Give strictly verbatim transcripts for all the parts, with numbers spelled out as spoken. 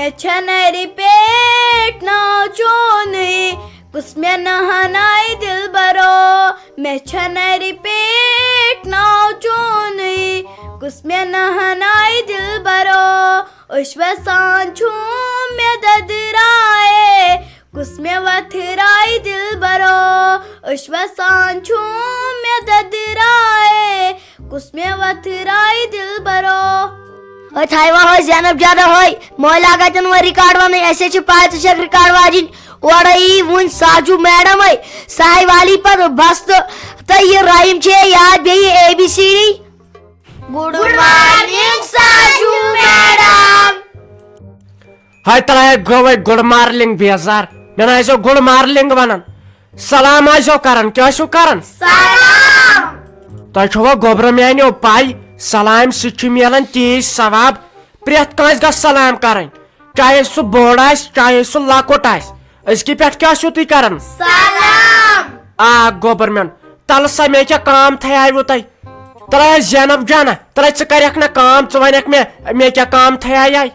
مےٚ چھےٚ نرِ پٮ۪ٹھ ناو چونُے، کُس مےٚ نہانایہِ دِلبرو۔ مےٚ چھےٚ نرِ پٮ۪ٹھ ناو چونُے، کُس مےٚ نہانایہِ دِلبرو۔ أچھ وسان چھُم مےٚ دٔدرایے، کُس مےٚ وتھرایہِ دِلبرو۔ أچھ وسان چھُم مےٚ دٔدرایے، کُس مےٚ وتھرایہِ دِلبرو۔ أتھۍ ہاے وا ہاے زینب جانہ ہاے، مٲلۍ لاگا تن وۄنۍ ریکارڈ ونٕنۍ، اسہِ چھِ پاے ژٕ چھکھ ریکارڈ واجِنۍ۔ اورے یی وُنۍ ساجو میڈم ہے، ساے والی پتہٕ بس تہٕ، تہٕ یہِ رحیم چھے یاد بیٚیہِ A B C D. Good morning ساجو میڈم۔ ہاے تلے گوٚوے گڈ مارننگ بیزار، مےٚ نہ ٲسیو گڈ مارننگ ونان۔ سلام آسیو کران، کیٛاہ آسیو کران؟ سلام۔ تۄہہِ چھوا گوٚبرٕ میانیو پاے، سلام سۭتۍ چھُ میلان تیز ثواب۔ پرٛٮ۪تھ کٲنٛسہِ گژھِ سلام کرٕنۍ، چاہے سُہ بوٚڑ آسہِ، چاہے سُہ لۄکُٹ آسہِ۔ أزکہِ پٮ۪ٹھ کیٛاہ چھِو تُہۍ کران؟ سلام۔ آ گوٚبر میون، تلہٕ سا مےٚ کیٛاہ کٲم تھایاوٕ تۄہہِ؟ تلہٕ حظ زینب جانہ، تلہٕ ژٕ کرکھ نہ کٲم، ژٕ ونکھ مےٚ، مےٚ کیٛاہ کٲم تھایاے؟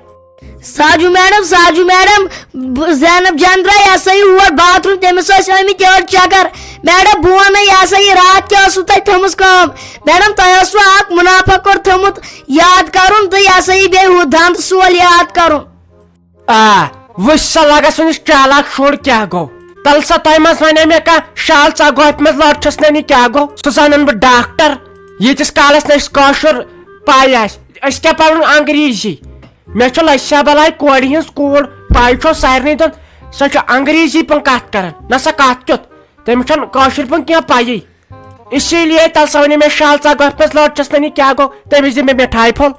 ساجو میڈم، ساجو میڈم، بہٕ زینب جان درٛاے یہِ ہسا یہِ ہور باتھ روٗم، تٔمِس ٲسۍ ٲمٕتۍ یٔڈ چکر۔ میڈم، بہٕ وَنَے یہِ ہسا یہِ راتھ کیٛاہ ٲسوٕ تۄہہِ تھٲومٕژ کٲم؟ میڈم، تۄہہِ اوسوٕ اکھ منافع کوٚر تھوٚمُت یاد کرُن تہٕ یہِ ہسا یہِ بیٚیہِ ہُہ دنٛد سول یاد کرُن۔ آ، وٕچھ سا لگس وٕنِس چالاک شُر کیٛاہ گوٚو۔ تَلہٕ سا تۄہہِ منٛز وَنے مےٚ کانٛہہ شال ژا گۄپھِ منٛز لۄر چھُس نہ نہِ کیٛاہ گوٚو؟ سُہ زانن بہٕ ڈاکٹر۔ ییٖتِس کالس نہٕ اَسہِ کٲشُر پاے آسہِ، أسۍ کیٛاہ پرون انگریزی؟ مےٚ چھُ لچھِ سا بلاے کورِ ہٕنٛز کوٗر، پاے چھو سارنٕے دۄن، سۄ چھِ انگریزی پٲٹھۍ کتھ کران۔ نہ سا کتھ کیُتھ، تٔمِس چھَنہٕ کٲشِر پٲٹھۍ کینٛہہ پَیی۔ اسی لیے تَلہٕ سا وَنے مےٚ شال ژا گۄپھِ منٛز لۄر چھُس نہ نہِ کیٛاہ گوٚو، تٔمِس دِ مےٚ مِٹھایہِ پھوٚل۔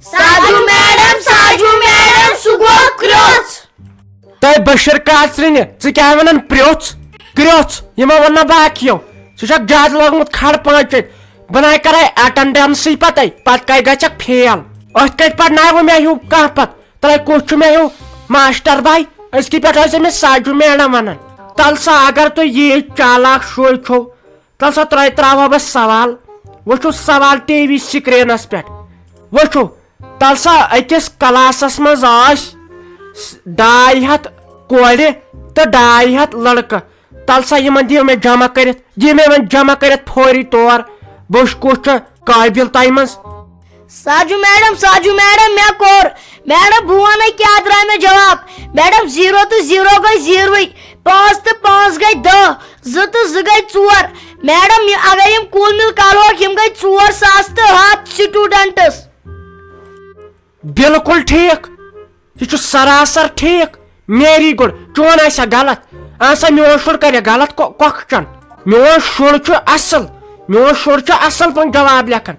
ساجو میڈم، ساجو میڈم، سُہ گوٚو کرٛوٚژھ۔ تۄہہِ بشیر کاژرِنہِ، ژٕ کیٛاہ وَنان پرٛوٚژھ؟ کرٛوٚژھ، یہِ ما وَنہٕ نہ باقیو۔ ژٕ چھَکھ زیادٕ لوٚگمُت کھڑ پانٛژھ چیٚتۍ۔ بہٕ نَے کَرَے اٹینڈنسٕے پَتَے، پَتہٕ کَتہِ گژھکھ فیل؟ أتھۍ کَتہِ پَرناوٕ مےٚ ہیوٗ کانٛہہ پَتہٕ؟ تَلَے کُس چھُ مےٚ ہیوٗ ماسٹر باے؟ أزکہِ پٮ۪ٹھ ٲسۍ أمِس ساجو میڈم وَنان۔ تَلہٕ سا اگر تُہۍ ییٖتۍ چالاک شُرۍ چھِو، تَلہٕ سا تۄہہِ ترٛاوہو بہٕ سوال۔ وٕچھِو سوال ٹی وی سکرینس پٮ۪ٹھ۔ وٕچھِو، تَلہٕ سا أکِس کلاسس منٛز ٲسۍ س-، ڈاے ہتھ کورِ تہٕ ڈاے ہتھ لڑکہٕ۔ تَلہٕ سا یِمن دِیِو مےٚ جمع کٔرِتھ، دِیِو مےٚ یِمن جمع کٔرِتھ فوری طور۔ بہٕ وٕچھٕ کُس چھُ قٲبِل تۄہہِ منٛز۔ ساجو میڈم، ساجو میڈم، مےٚ کوٚر۔ میڈم، بہٕ وَنے کیٛاہ درٛاو مےٚ جواب۔ میڈم، زیٖرو تہٕ زیٖرو گٔے زیٖروٕے، پانٛژھ تہٕ پانٛژھ گٔے دَہ، زٕ تہٕ زٕ گٔے ژور۔ میڈم، یہِ، اگر یِم کُل مِل کَرہوکھ، یِم گٔے ژور ساس تہٕ ہَتھ students۔ بِلکُل ٹھیٖک، یہِ چھُ سراسر ٹھیٖک۔ Very good، چون آسہِ ہا غلط۔ اَہَن سا، میون شُر کَرِ غلط کو-، question۔ میون شُر چھُ اَصٕل، میون شُر چھُ اَصٕل پٲٹھۍ جواب لیکھان۔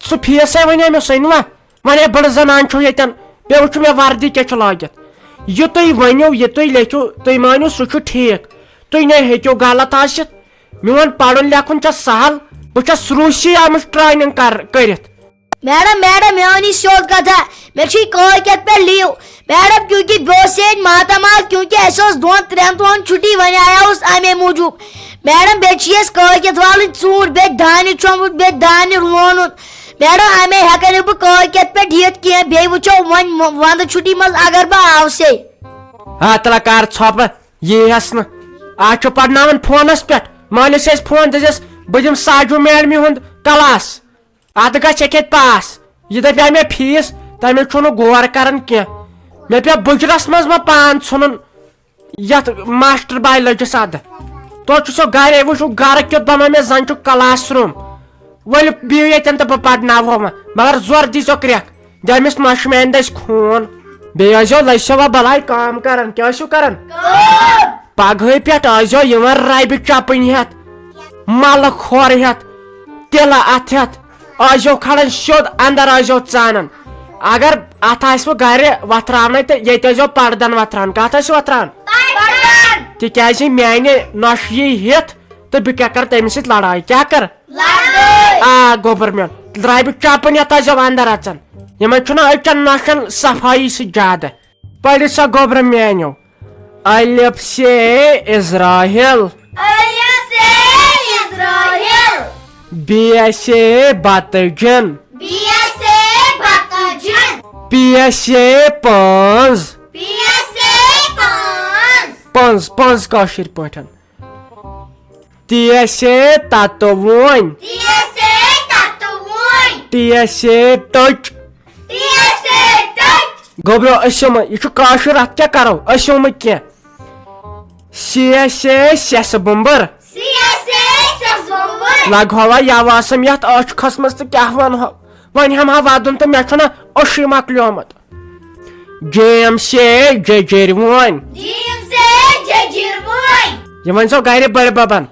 سُہ فیسے وَنے مےٚ سُہ أنۍ وا؟ وَنے بٔڑ زَنان چھو ییٚتٮ۪ن، بیٚیہِ وٕچھِو مےٚ وردی کیٛاہ چھِ لٲگِتھ۔ یہِ تُہۍ ؤنِو، یہِ تُہۍ لیکھِو، تُہۍ مٲنِو سُہ چھُ ٹھیٖک۔ تُہۍ نے ہیٚکِو غلط ٲسِتھ۔ میون پَرُن لیکھُن چھا سہل؟ بہٕ چھَس روٗسی آمٕژ training کر-، کٔرِتھ۔ میڈم، میڈم، مےٚ ؤنِو سیوٚد کتھا، مےٚ چھُے کٲلۍ کٮ۪تھ پٮ۪ٹھ لیو۔ میڈم، کیونکہ بہٕ اوسُس ییٚتہِ ماتامال، کیونکہ اَسہِ اوس دۄن ترٛٮ۪ن دۄہن چھُٹی، وۄنۍ آیاوُس امے موٗجوٗب۔ میڈم، بیٚیہِ چھُ اَسہِ کٲلۍ کٮ۪تھ والٕنۍ ژوٗنٛٹھۍ، بیٚیہِ دانہِ چھۄمبُن، بیٚیہِ دانہِ لونُن۔ میڈم، امے ہٮ۪کے نہٕ بہٕ کٲلۍ کٮ۪تھ پٮ۪ٹھ یِتھ کینٛہہ، بیٚیہِ وٕچھو وۄنۍ م-، ونٛدٕ چھُٹی منٛز اگر بہٕ آوسے۔ ہا تلہ کر ژھۄپہٕ، یی ہس نہٕ۔ آز چھُ پرناوان فونس پٮ۪ٹھ، مٲلِس ٲسۍ فون دِژس، بہٕ دِمہٕ ساجو میڈمہِ ہُنٛد کلاس۔ ادٕ گژھ ژےٚ کھیٚتہِ پاس۔ یہِ دپہِ ہا مےٚ فیس، تٔمِس چھُنہٕ غور کران کینٛہہ۔ مےٚ پیٚو بُجرس منٛز ما پان ژھُنُن، یتھ ماسٹر باے لٔجِس ادٕ۔ توتہِ چھُ سُہ گرے، وٕچھِو گرٕ کیُتھ بنوو مےٚ، زن چھُ class room۔ ؤلِو بِہِو ییٚتٮ۪ن تہٕ بہٕ پرناوہو وۄنۍ، مگر زورٕ دیٖزیو کرٛٮ۪کھ، دِ أمِس نۄشہِ میانہِ دٔسۍ خوٗن۔ بیٚیہِ ٲسۍزیو لٔسِو وۄنۍ بلاے کٲم کران، کیٛاہ ٲسِو کران؟ پگہٕے پٮ۪ٹھ ٲسۍزیو یِوان ربہِ چپٕنۍ ہٮ۪تھ، ملہٕ کھۄر ہٮ۪تھ، تِلہٕ اتھٕ ہٮ۪تھ، ٲسۍزیو کھڑان سیوٚد، اندر ٲسۍزیو ژانان۔ اگر اتھ آسِوٕ گرِ وۄتھراونَے تہٕ ییٚتہِ ٲسۍزیو پردن وۄتھراوان۔ کتھ ٲسِو وۄتھراوان؟ تِکیازِ میانہِ نۄشہِ یی ہٮ۪تھ تہٕ بہٕ کیٛاہ کرٕ تٔمِس سۭتۍ لڑٲے؟ کیٛاہ کرٕ؟ لڑٲے۔ آ گوٚبُر میون، ربہِ چپٕنۍ ہٮ۪تھ ٲسۍزیو اندر اژان۔ یِمن چھُنہ أچھن نۄشن صفٲیی سۭتۍ زیادٕ۔ پٔرِو سا گوٚبرٕ میٛانیو۔ الف سے اسرائیل۔ الف سے اسرائیل۔ بے سے بتجن۔ بے سے بتجن۔ پی ایس اے پانٛژھ۔ پی ایس اے پانٛژھ۔ پانٛژھ، پانٛژھ کٲشِر پٲٹھۍ۔ تی ایس اے تتوٕنۍ۔ تی ایس اے تتوٕنۍ۔ تی ایس اے ٹٔچ۔ تی ایس اے ٹٔچ۔ گوٚبرو، أسۍ یِمو، یہِ چھُ کٲشُر، اَتھ کیٛاہ کَرو؟ أسۍ یِمو کینٛہہ۔ سی ایس اے سیٚسہٕ بُمبٕر۔ سی ایس اے سیٚسہٕ بُمبٕر۔ لگہٕ ہوا یَوٕ آسَم یَتھ ٲچھ کھٔژمٕژ تہٕ کیٛاہ وَنہو؟ وۄنۍ ہٮ۪مہٕ ہا وَدُن تہٕ مےٚ چھُنہ اوٚشُے مۄکلیومُت۔ جیم سے ججِر وون۔ جیم سے ججِر وون۔ یہِ ؤنۍ زیو گرِ بٔڑِ ببن۔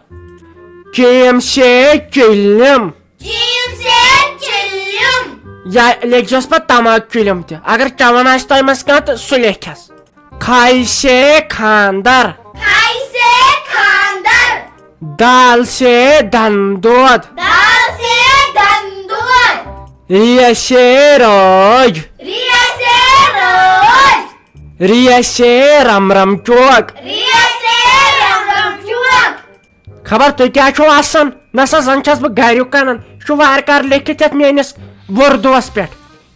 جیم سے چلم۔ جیم سے چلم۔ یا لیکھزیوس پتہٕ تماک چلم تہِ۔ اگر چٮ۪وان آسہِ تۄہہِ منٛز کانٛہہ تہٕ سُہ لیکھٮ۪س۔ کھاے سے خاندر۔ کھاے سے خاندر۔ دال سے دن دود۔ دال سے دن دود۔ ریش سے روج۔ ریش سے روج۔ ریش سے رم رم چوک۔ ریش سے رم رم چوک۔ خبر تُہۍ کیٛاہ چھِو آسان؟ نسا زن چھَس بہٕ گریُک کٕنان۔ یہِ چھُ وارٕ کارٕ لیکھِتھ یتھ میٲنِس وُردوس پٮ۪ٹھ۔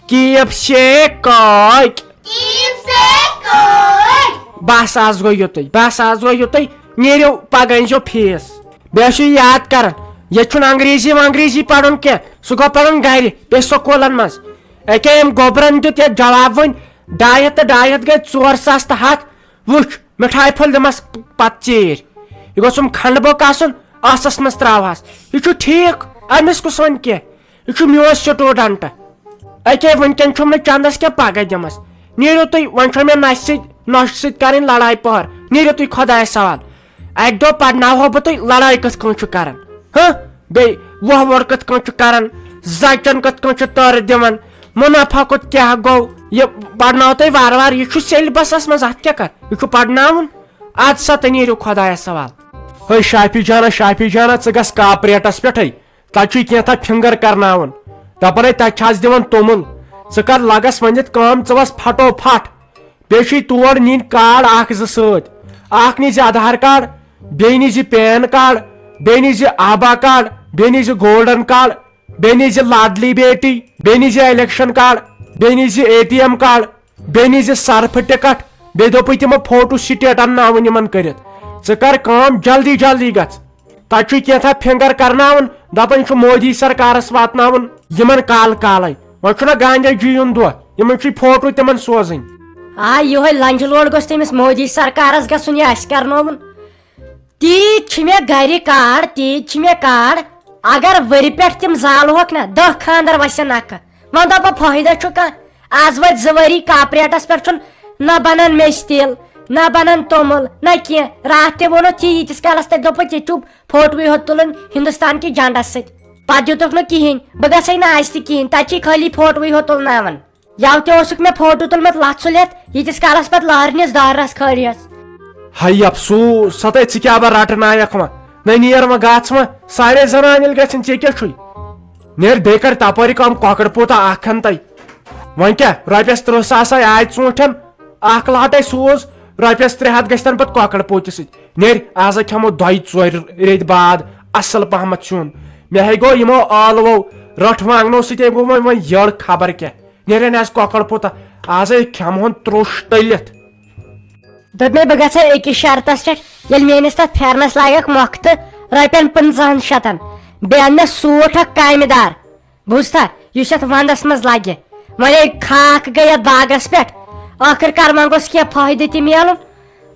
کیپ سے کاک۔ کیپ سے کاک۔ بس آز گوٚو یُتُے، بس آز گوٚو یُتُے۔ نیٖرِو پگاہ أنۍزیو فیٖس۔ بیٚیہِ ٲسِو یاد کران، ییٚتہِ چھُنہٕ انگریزی ونگریزی پرُن کینٛہہ، سُہ گوٚو پرُن گرِ، بیٚیہِ سکوٗلن منٛز۔ أکیٛاہ أمۍ گوٚبرن دیُت یتھ جواب وۄنۍ۔ ڈاے ہتھ تہٕ ڈاے ہتھ گٔے ژور ساس تہٕ ہتھ۔ وٕچھ، مِٹھایہِ پھٔلۍ دِمس پتہٕ ژیٖرۍ۔ یہِ گوٚژھ یِم کھنٛڈٕ بوٚک آسُن، ٲسس منٛز تراوہس۔ یہِ چھُ ٹھیٖک، أمِس کُس ونہِ کینٛہہ؟ یہِ چھُ میون سٹوڈنٹ۔ أکے وٕنکٮ۪ن چھُم نہٕ چندس کینٛہہ، پگاہ دِمس۔ نیٖرِو تُہۍ، وۄنۍ چھو مےٚ نشہِ سۭتۍ، نۄشہِ سۭتۍ کرٕنۍ لڑاے پٔہر۔ نیٖرِو تُہۍ خۄدایس حوال۔ اکہِ دۄہ پرناوہو بہٕ تُہۍ لڑاے کِتھ کٔنۍ چھُ کران۔ ہہ؟ بیٚیہِ وۄہ وۄر کِتھ کٔنۍ چھُ کران، زچن کِتھ کٔنۍ چھُ تٔر دِوان، منافع کوٚت کیٛاہ گوٚو۔ یہِ پرناوو تۄہہِ وارٕ وارٕ، یہِ چھُ سیلبسس منٛز، اتھ کیٛاہ کر؟ یہِ چھُ پرناوُن۔ اد سا تہٕ نیٖرِو خۄدایس حوال۔ ہے شافی جانا، شافی جانا، ژٕ گژھ کاپریٹس پٮ۪ٹھے، تتہِ چھُے کینٛژھا فنگر کرناوُن۔ دپان ہے تتہِ چھِ از دِوان توٚمُل۔ ژٕ کر لگس ؤنِتھ کٲم، ژٕ وس پھٹو پھٹ۔ بیٚیہِ چھُے تور نِنۍ کارڈ اکھ زٕ سۭتۍ۔ اکھ نِزِ آدھار کارڈ، بیٚیہِ نِزِ پین کارڈ، بیٚیہِ نِزِ آبا کارڈ، بیٚیہِ نِزِ گولڈن کارڈ، بیٚیہِ نِزِ لاڈلی بیٹی، بیٚیہِ نِزِ الیکشن کارڈ، بیٚیہِ نِزِ اے ٹی ایم کارڈ، بیٚیہِ نِزِ صرفہٕ ٹکٹ، بیٚیہِ دوٚپُے تِمو فوٹو سٹیٹ انناوٕنۍ یِمن کٔرِتھ۔ ژٕ کر کٲم، جلدی جلدی گژھ۔ تتہِ چھُے کینٛژھا فنگر کرناوان، دپان چھُ مودی سرکارس واتناوُن یِمن کال کالے۔ وۄنۍ چھُنہ گاندھی جی یُن دۄہ، یِمن چھُے فوٹو تِمن سوزٕنۍ۔ آ، یِہوٚے لنجہِ لوڑ گوٚژھ تٔمِس مودی سرکارس گژھُن، یہِ آسہِ کرنومُن۔ تیٖتۍ چھِ مےٚ گرِ کارڈ، تیٖتۍ چھِ مےٚ کارڈ۔ اگر ؤرِ پٮ۪ٹھ تِم زالہوکھ نہ، دَہ خانٛدر وسن نکھٕ۔ وۄنۍ دپہ فٲیدہ چھُ کانٛہہ؟ از وٲتۍ زٕ ؤری کاپریٹس پٮ۪ٹھ چھُنہٕ نہ بنان میٚژِ تیٖل، نہ بنان توٚمُل، نہ کینٛہہ۔ راتھ تہِ ووٚنُتھ یہِ، ییٖتِس کالس تتہِ دوٚپُکھ ییٚتہِ چھُ فوٹوٕے ہوت تُلُن ہندوستان کہِ جنڈس سۭتۍ۔ پتہٕ دیُتُکھ نہٕ کِہیٖنۍ، بہٕ گژھے نہٕ از تہِ کِہیٖنۍ، تتہِ چھِ خٲلی فوٹوٕے ہوت تُلناوان۔ یَوٕ تہِ اوسُکھ مےٚ فوٹو تُلمُت لَتھ سُلِتھ، ییٖتِس کالَس پَتہٕ لارنِس دارَس کھٲلِہَس۔ ہَے افسوس، سَتَے ژٕ کیٛاہ بہٕ رَٹہٕ نایَکھ وۄنۍ؟ نہ نیر وۄنۍ گژھ وۄنۍ، سارے زَنان ییٚلہِ گژھن، ژےٚ کیٛاہ چھُے؟ نیر بیٚیہِ کَر تَپٲرۍ کٲم، کۄکَر پوٗتہ اَکھ کھَن تَے۔ وۄنۍ کیٛاہ، رۄپیَس تٕرٛہ ساس آے ژوٗنٛٹھٮ۪ن، اَکھ لاٹَے سوٗز، رۄپیَس ترٛےٚ ہَتھ گژھِ تَنہٕ پَتہٕ کۄکَر پوٗتہِ سۭتۍ۔ نیر، آز کھٮ۪مو دۄیہِ ژورِ ریٚتۍ بعد اَصٕل پَہمَتھ سیُن۔ مےٚ ہے گوٚو یِمو ٲلوَو، رٔٹھ وانٛگنو سۭتۍ ہے گوٚو وۄنۍ، وۄنۍ یٔڑ خبر کیٛاہ۔ نیرن آز کۄکر پوٗتہ، آزے کھٮ۪مہون تروٚش تٔلِتھ۔ دوٚپ مےٚ، بہٕ گژھٕ أکِس شرطس پٮ۪ٹھ، ییٚلہِ میٲنِس تتھ پھٮ۪رنس لگکھ مۄکھٕ تہٕ رۄپین پنٛژاہن شتن، بیٚیہِ اَنہٕ مےٚ سوٗٹ اکھ کامہِ دار، بوٗزتھا، یُس یتھ ونٛدس منٛز لگہِ۔ وۄنۍ ہے خاکھ گٔے یتھ باغس پٮ۪ٹھ، ٲخٕر کار وۄنۍ گوٚژھ کینٛہہ فٲیدٕ تہِ میلُن۔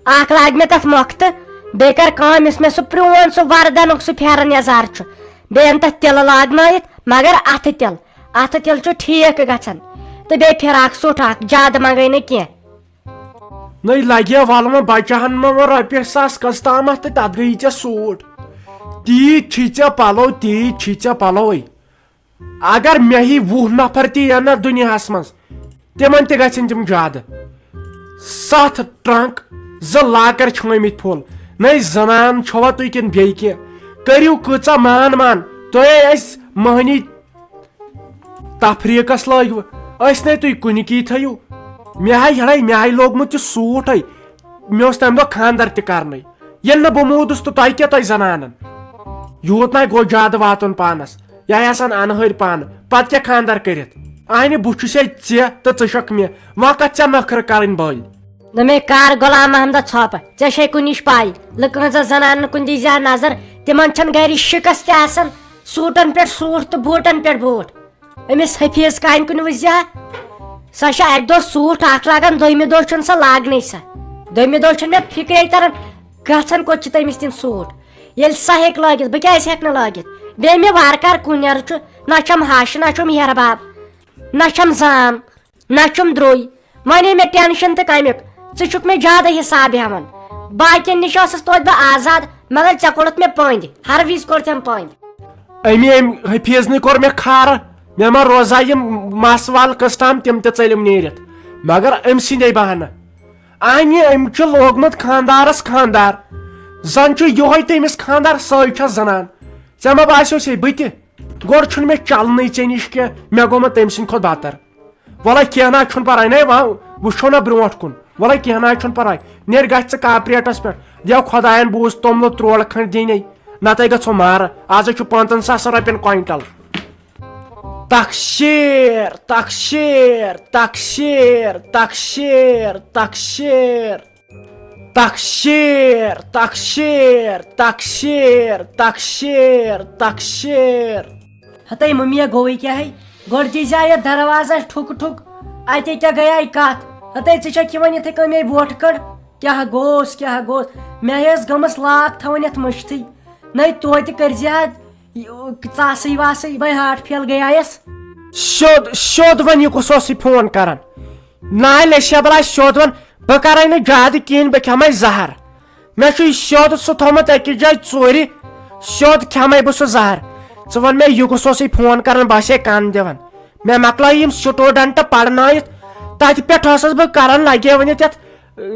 اکھ لاگہِ مےٚ تتھ مۄکھٕ تہٕ بیٚیہِ کر کٲم، یُس مےٚ سُہ پرٛون سُہ وردنُک سُہ پھٮ۪رن یزار چھُ، بیٚیہِ اَنہٕ تتھ تِلہٕ لاگنٲیِتھ، مگر اتھٕ تِلہٕ۔ اتھٕ تِلہٕ چھُ ٹھیٖک گژھان۔ تہٕ بیٚیہِ فراک سوٗٹ اکھ، زیادٕ منگے نہٕ کینٛہہ۔ نٔے لگے ولہٕ وۄنۍ بچہٕ ہن ما وۄنۍ رۄپیہِ ساس کٔژ تامتھ تہٕ تتھ گٔیی ژےٚ سوٗٹ۔ تیٖتۍ چھی ژےٚ پلو، تیٖتۍ چھی ژےٚ پلوے۔ اگر مےٚ ہی وُہ نفر تہِ یِن نہ دُنیاہس منٛز، تِمن تہِ گژھن تِم زیادٕ۔ ستھ ٹرنک، زٕ لاکر چھٲمٕتۍ پھُل۔ نٔے زنان چھوا تُہۍ کِنہٕ بیٚیہِ کینٛہہ؟ کٔرِو کۭژاہ مان مان۔ تۄہے اَسہِ مٔہنی تفریٖقس لٲگِوٕ، أسۍ نے تُہۍ کُنہِ کی تھٲیِو۔ مےٚ ہاے ہیڑے، مےٚ ہاے لوگمُت یہِ سوٗٹ ہے۔ مےٚ اوس تَمہِ دۄہ خانٛدر تہِ کرنٕے۔ ییٚلہِ نہٕ بہٕ موٗدُس تہٕ تۄہہِ کیٛاہ تۄہہِ زنانن؟ یوٗت نَے گوٚو زیادٕ واتُن پانس۔ یہِ ہاے آسان انہٲرۍ پانہٕ، پتہٕ کیٛاہ خانٛدر کٔرِتھ؟ اہنہِ بہٕ چھُسے ژےٚ تہٕ ژٕ چھکھ مےٚ، وۄنۍ کتھ ژےٚ نخرٕ کرٕنۍ بٔلۍ؟ دوٚپمے، کر غلام محمدس ژھۄپہٕ، ژےٚ چھے کُنِچ پاے، لُکن زن زنانن کُن دی زیادٕ نظر، تِمن چھن گرِ شِکس تہِ آسان، سوٗٹن پٮ۪ٹھ سوٗٹ تہٕ بوٗٹن پٮ۪ٹھ بوٗٹ۔ أمِس حفیظ کامہِ کُن وٕچھ زِ ہا، سۄ چھےٚ اکہِ دۄہ سوٗٹ اکھ لاگان، دوٚیمہِ دۄہ چھُنہٕ سۄ لاگنٕے سۄ، دوٚیمہِ دۄہ چھُنہٕ مےٚ فِکرے تران گژھان کوٚت چھِ تٔمِس تِم سوٗٹ، ییٚلہِ سۄ ہیٚکہِ لٲگِتھ بہٕ کیازِ ہیٚکہٕ نہٕ لٲگِتھ؟ بیٚیہِ مےٚ وارٕ کارٕ کُن نیرٕ چھُ، نہ چھم ہش نہ چھم ہیرٕ باب، نہ چھم زام، نہ چھُم درٛوے۔ وۄنۍ ہے مےٚ ٹینشن تہٕ کمیُک، ژٕ چھُکھ مےٚ زیادٕ حساب ہٮ۪وان۔ باقین نِش ٲسٕس توتہِ بہٕ آزاد، مگر ژےٚ کوٚڑُتھ مےٚ پٔنٛدۍ، ہر وِزِ کوٚڑتھٮ۪م پٔنٛدۍ۔ أمی أمۍ حفیظنٕے کوٚر مےٚ کھارٕ، مےٚ ما روزا یِم مس وال قٕسطام تِم تہِ ژٔلِم نیٖرِتھ، مگر أمۍ سٕنٛدے بہانہٕ۔ اہنہِ أمۍ چھُ لوگمُت خاندارس خاندار، زن چھُ یِہوے تٔمِس خاندار، سۄے چھےٚ زنان۔ ژےٚ ما باسیو سے بہٕ تہِ؟ گۄڈٕ چھُنہٕ مےٚ چلنٕے ژےٚ نِش کینٛہہ، مےٚ گوٚو مہ تٔمۍ سٕنٛدِ کھۄتہٕ بتر۔ وَلَے کینٛہہ نہ حظ چھُنہٕ پَرواے، نے وۄنۍ وٕچھو نہ برونٛٹھ کُن۔ وَلَے کینٛہہ نہ حظ چھُنہٕ پَرواے، نیرِ گژھِ ژٕ کاپریٹَس پٮ۪ٹھ، دِیو خۄدایَن بوٗز توٚملہٕ تروڑ کھنٛڈ دِنَے، نَتہٕ گژھو مارٕ۔ آز حظ چھُ پانٛژَن ساسَن رۄپیَن کوینٹل۔ تخشیر، تخشیر، تخشیر، تخشیر، تخشیر۔ تخشیر، تخشیر، تخشیر، تخشیر، تخشیر۔ ہتے مُمیا گوٚوٕے کیٛاہ ہے؟ گۄڈٕ دیٖزِ ہا یَتھ دروازس ٹھُک ٹھُک۔ اَتے کیٛاہ گٔیے کتھ؟ ہتے ژٕ چھکھ یِوان یِتھے کٔنۍ مے وۄٹھ کٔڑ۔ کیٛاہ گوٚوس، کیٛاہ گوٚوس؟ مےٚ ٲس گٔمٕژ لاک تھاوٕنۍ یَتھ مٔشتھٕے۔ نَے توتہِ کٔرزِ ہا یہِ ژاسٕے واسٕے، بے ہارٹ فیل گٔیایس۔ سیوٚد، سیوٚد وَن، یہِ کُس اوسُے فون کران؟ نالے شبلا سیوٚد وَن، بہٕ کرے نہٕ زیادٕ کِہیٖنۍ، بہٕ کھٮ۪مے زہر۔ مےٚ چھُ یہِ سیوٚد سُہ تھوٚمُت أکِس جایہِ ژوٗرِ، سیوٚد کھٮ۪مے بہٕ سُہ زہر۔ ژٕ وَن مےٚ، یہِ کُس اوسُے فون کران، بہٕ آسے کَن دِوان۔ مےٚ مۄکلٲے یِم سٹوڈنٹ پرنٲیِتھ، تَتہِ پٮ۪ٹھ ٲسٕس بہٕ کران لگے ؤنِتھ یَتھ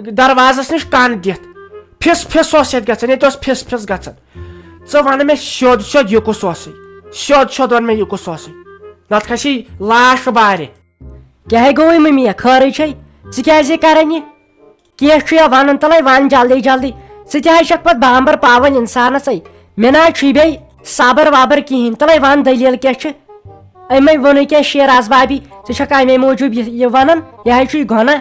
دروازس نِش کَن دِتھ۔ فِس فِس اوس ییٚتہِ گژھان، ییٚتہِ اوس فِس فِس گژھان۔ ژٕ وَن مےٚ سیوٚد سیوٚد، یہِ کُس اوسُے؟ سیوٚد سیوٚد وَن مےٚ، یہِ کُس اوسُے؟ نَتہٕ کھسہِ لاش بارِ۔ کیٛاہ گوٚوُے مٔمی؟ خٲرٕے چھے؟ ژٕ کیٛازِ یہِ کران یہِ؟ کینٛہہ چھُ یا وَنُن، تَلَے وَن جلدی جلدی۔ ژٕ تہِ حظ چھَکھ پَتہٕ بامبر پاوان اِنسانَسٕے۔ مےٚ نہ حظ چھُے بیٚیہِ صبر وبر کِہیٖنۍ۔ تَلَے وَن دٔلیٖل کیٛاہ چھِ؟ أمۍ ووٚنُے کیٛاہ شیر آز بابی، ژٕ چھَکھ اَمے موٗجوٗب یہِ، یہِ وَنان؟ یہِ حظ چھُے گۄناہ۔